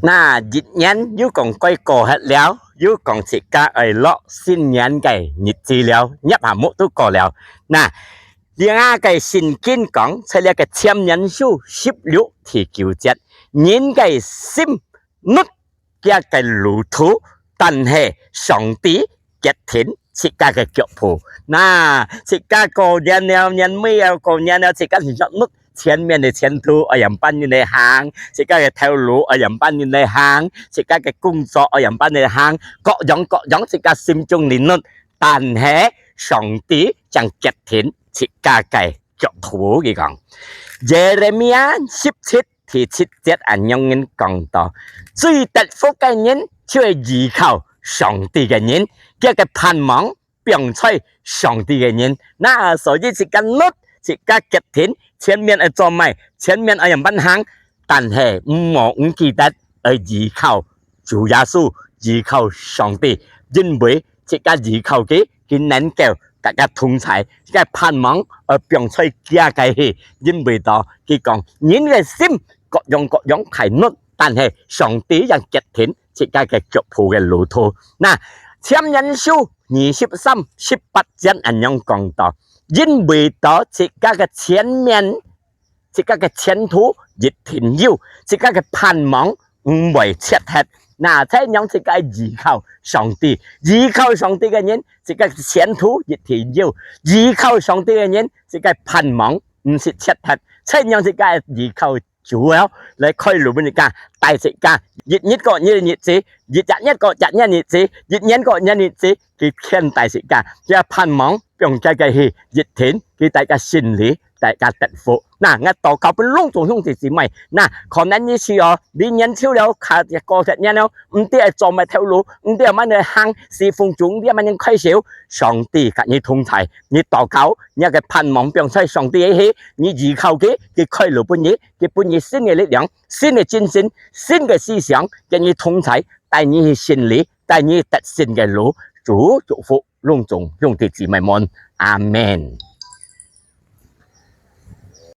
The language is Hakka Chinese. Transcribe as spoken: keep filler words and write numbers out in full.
那一年又講該過忒了，又講自家愛落新年个日子了，入下目都過了。那，這下个聖經講，在這个箴言書十六第九節，人个心跍佢个路途，但係上帝決定自家个腳步。那，自家過年了，年尾了，過年了，自家就想跍前面个前途愛仰般人來行，自家个頭路愛仰般人來行，自家个工作愛仰般人來行，各樣各樣自家心中裡跍，但係上帝正決定自家个腳步，佢講。Yeremia十七第七節恁樣講到：最得福个人就係依靠上帝个人，佢个盼望放在上帝个人。那所以自家跍，自家決定，前面愛做麼，前面愛仰般行，但係毋好毋記得愛依靠主耶穌，依靠上帝，因為自家依靠佢，佢能夠佮自家同在，自家盼望愛放在佢个去，因為到佢講，人个心各樣各樣大跍，但係上帝正決定自家个腳步个路途。那，箴言書二十三十八節恁樣講到：因為到自家个前面，自家个前途一定有，自家个盼望毋會絕忒。那，再讓自家依靠上帝，依靠上帝个人，自家个前途一定有；依靠上帝个人，自家盼望毋使絕忒。再讓自家依靠主了，來開路分自家，帶自家，一日過一日日子，一隻月過一隻月日子，一年過一年日子，佢牽帶自家，這盼望放在佢个去，一定佢大家勝利，大家得福。那，𠊎禱告分攏總兄弟姊妹，那，可能你係哦，你年久了，過一年了，毋知愛做麼頭路，毋知愛仰般來行，侍奉主，毋知愛仰般開銷，上帝佮你同在，你禱告，你个盼望放在上帝个去，你依靠佢，佢開路分你，佢分你新个力量，新个精神，新个思想，佮你同在，帶你去勝利，帶你去得勝个路。主祝福攏總兄弟姊妹們，阿們。